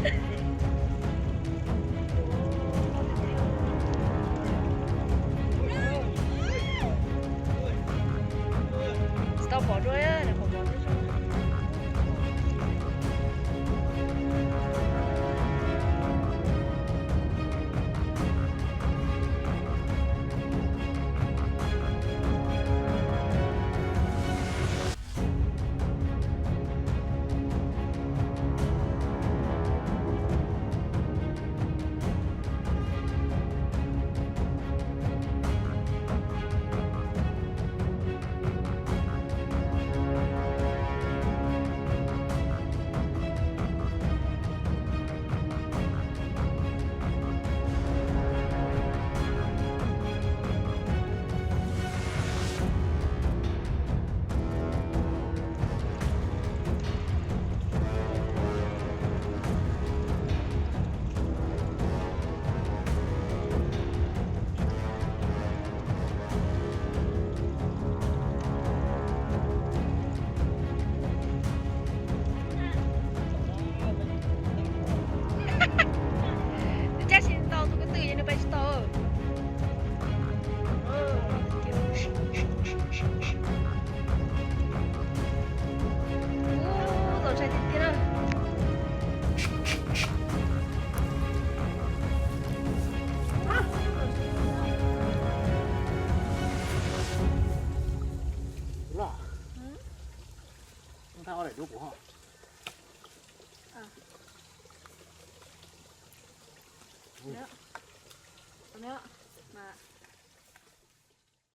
Tsis tau pom dua, nws qhov mov xwb. Nws cab tsis tau tus ko tw ces nws pais tsis tau. Ub, txaus ntshai tiag tiag na. Loj, thaj ob daim duab kuv ho. Nyob, nyob, mas.